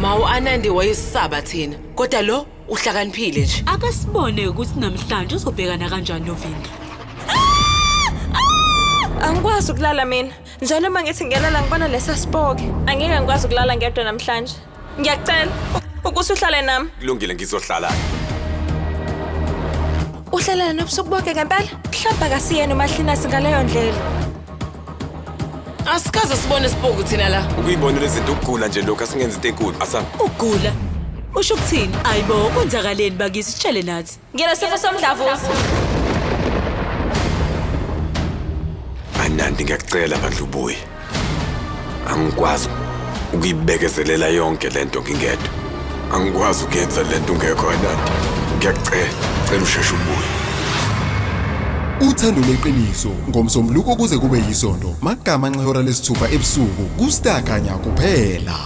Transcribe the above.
Mawu Anandi wayesaba thina, kodwa lo uhlakaniphile nje. Akasibone ukuthi namhlanje uzobhekana kanjani noVinda. Angikwazi ukulala mina. Njalo uma ngithi ngiyalala ngibona lesa sipoki. Angeke ngikwazi ukulala ngedwa namhlanje. Ngiyacela ukuthi uhlale nami. Kulungile ngizohlala. Uhlala nobusuku bonke ngempela? Mhlawumbe akasiyena umahlinasi ngaleyo ndlela. Asikaze sibone isipoki thina la. Ukuyibona lezi zinto ukugula nje lokhu asingenza into enkulu. Asam. Ugula. Usho ukuthini? Ayibo, kwenzakaleni bakithi sitshele nathi. Nginesifo somdlavuza. Anandi ngiyakucela bandla ubuye. Angikwazi ukuyibekezelela yonke lento ngingedwa. Angikwazi ukuyenza lento ungekho Anandi. Ngiyakucela, cela usheshe ubuye. Uthando lweqiniso ngomsombuluko kuze kube yisonto magama nxehora lesithupha ebusuku kuStar Khanya kuphela.